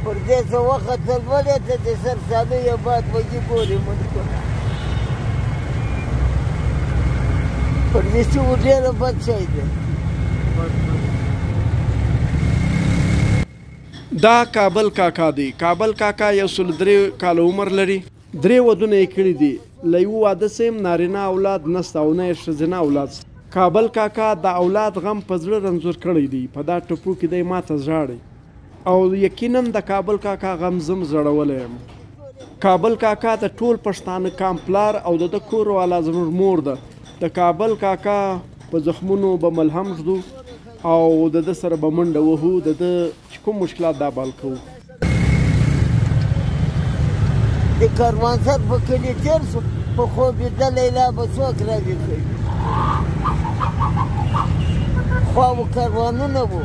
پر دې څه وختل ولې ته د سر سالو یې باد وږي ګوري ملکونه. پر دې چې و ډېره بد شی دی. دا کابل کاکا دی. کابل کاکا 103 کاله عمر لري. 3 ودونه یې کړي دي. له یوه واده څخه هم نارینه اولاد نشته او نه یې ښځینه اولاد شته. کابل کاکا د اولاد غم په زړه رنځور کړی دی. په دا ټپو کې دی ماته ژاړي او یقینا د کابل کاکا غم زم ژړولی یم. کابل کاکا د ټول پښتانه کام پلار او د ده کور والا زموږ مور ده. د کابل کاکا په زخمونو به ملهم ږدو او د ده سره به منډه وهو. د ده چې کوم مشکلات دا به حل کوو. د کاروان سر په کلي تېر شو، په خوب ویده لیلا به څوک راویښوي. خوا و کاروانونه وو.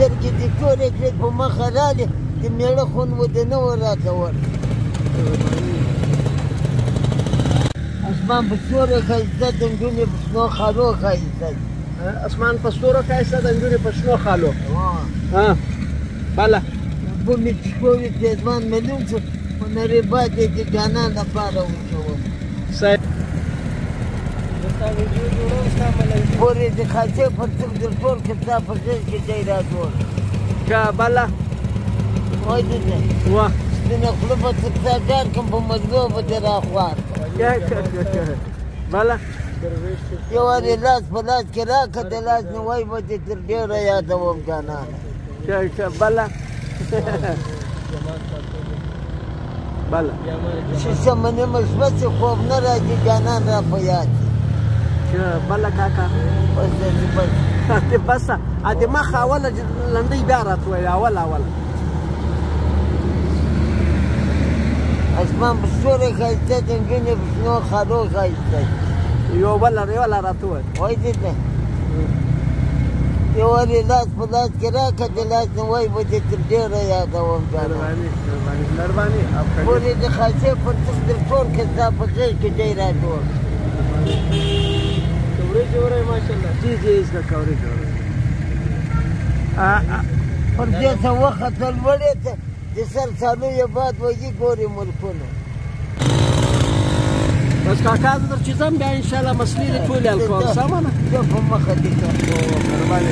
سترګې دې تورې کړې په مخه رالې، د مېړه خون و دې نه و راته ورکړ. اسمان په ستورو ښایسته د نجونې په شنو خالو ښایسته دی. اسمان په ستورو ښایسته د نجونې په شنو خالو. بله اوبه مې چې وې پېزوان مې لوند شو، په نري باد یې د جانان لپاره وچولم. پورې د خاصې پر څوک در ټول کړ، ستا په غېږ کې دی را جوړ. ښه بله وای دې ته وه سپینه خوله به تر تا ډار کړم، په مزلو به دې را خوار کړم. بله یو وار یې لاس په لاس کې راکړه، د لاس نیوی به دې تر ډېره یادوم جانانه. ښه بله بله چې سمه نیمه شپه شي خوب نه راځي، جانان را په یاد شي. ښه بله کاکا بس دې بس دې بس د مخه اوله لنډۍ بیا راته ووایه. اوله اوله اسمان په ستورو ښایسته د نجونې په شنو خالو ښایسته دی. یو بله یوه راته ووایه. وای دې ته یو وار یې لاس په لاس کې راکړه، د لاس نیوی به دې تر ډېره یادوم جانان. مهرباني پورې د خاصې پر څوک در ټول کړه، ستا په غېږ کې دی را جوړ. کوریج हो रहा है माशाल्लाह. जी जी इसका कवरेज हो रहा है. پر دې څه وختل لوړې ته د سر سالو یې باد وږي ګوري ملکونه. بس کاکا زه در چې ځم بیا انشاءالله مسلې دې ټولې حل کوم. سمه ده؟ زه په مخه دې. مهرباني.